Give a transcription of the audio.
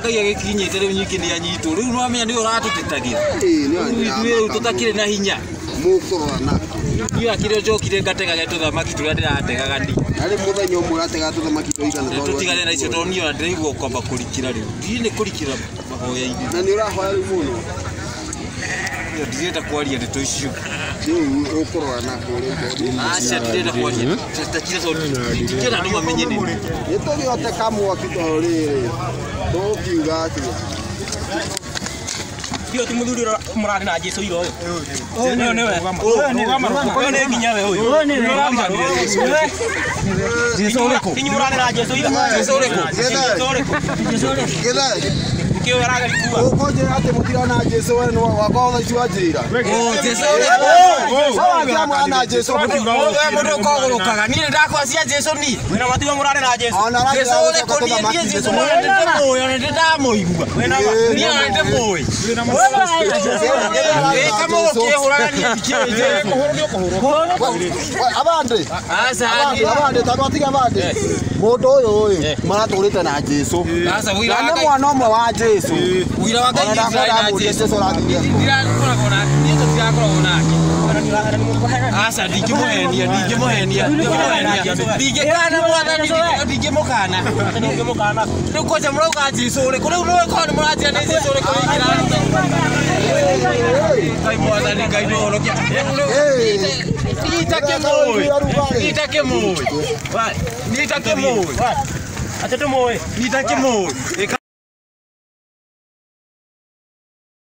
Ngai agĩkinyĩte rĩu nyingĩ nĩ anyitwo rĩu nĩwamenya nĩwe ũratũtetagĩra rĩu tũtakĩrĩ na hinya mũkũrora nako niĩ akĩrĩ njokire ngategage tũthamaki tũrĩa ndĩrategaga ni na rĩu mũthenya ũmwe ũratega tũthamaki tũigana tũtigane na icio tondũ niĩ ona ndĩraigua kwamba kũrikĩra rĩu ndiĩ nĩ kũrikĩra mahoya-inĩ na nĩ ũrahoya rĩu mũno ndirenda kwaria ndeto icio rĩu ũkũrora nako rĩu aca ndirenda kwaria takira tondũ ndingĩenda andũ mamenye nĩ nĩ tũgĩote kamwaki tondũ rĩrĩ tũkiuga atĩa Ndio ti muthuri ũrĩa mũrarĩ na Jesũ ira ũyũ. Ũyũ nĩwe. Ũyũ nĩ nginya we ũyũ. Jesũ ũrĩkũ Inyuĩ mũrarĩ na Jesũ ira. Jesũ ũrĩkũ Jesũ ũrĩkũ? Gĩthe Nĩkĩo ũrageria kuga. ũkũnjĩra atĩ mũtirona Jesũ we nĩ wakwa thaa ici wanjĩra Jesũ ũrĩkũ wanjĩra mwana Jesũ mũndũ ũkogũrũkaga niĩ nĩ ndakwacia Jesũ niĩ Wĩna matigo mũrarĩ na Jesũ. ona Jesũ ũrĩkũ niĩ niĩ Jesũ nĩndĩmũĩ ona nĩndamũigua niĩ ona nĩndĩmũĩ ĩkamũgũkĩhũraga niĩ ndikĩũĩ Jesũ abande aca niĩ abande tondũ atiga abande mũndũ ũyũ ũyũ maratũrĩte na Jesũ aca ũira na wa nĩ Ngai mwana ũmwe wa Jesũ ũira wa Ngai ona niĩ ndirarĩ na ndakwenda Jesũ Jesũ ũrathiire ndirakoragwo na niĩ tũtirakoragwo nake aca ndingĩmũhenia ndingĩmũhenia ndingĩkana mwathani ndingĩmũkana Ndũngĩmũkana. rĩu kwanja mũrauga Jesũ ũrĩkũ rĩu nĩwe korwo nĩ mũranjĩra nĩ Jesũ ũrĩkũ wĩkĩra Ngai mwathani Ngai mũhonokia niĩ itakĩmũĩ niĩ itakĩmũĩ niĩ itakĩmũĩ Atĩ tũmũĩ. niĩ itakĩmũĩ.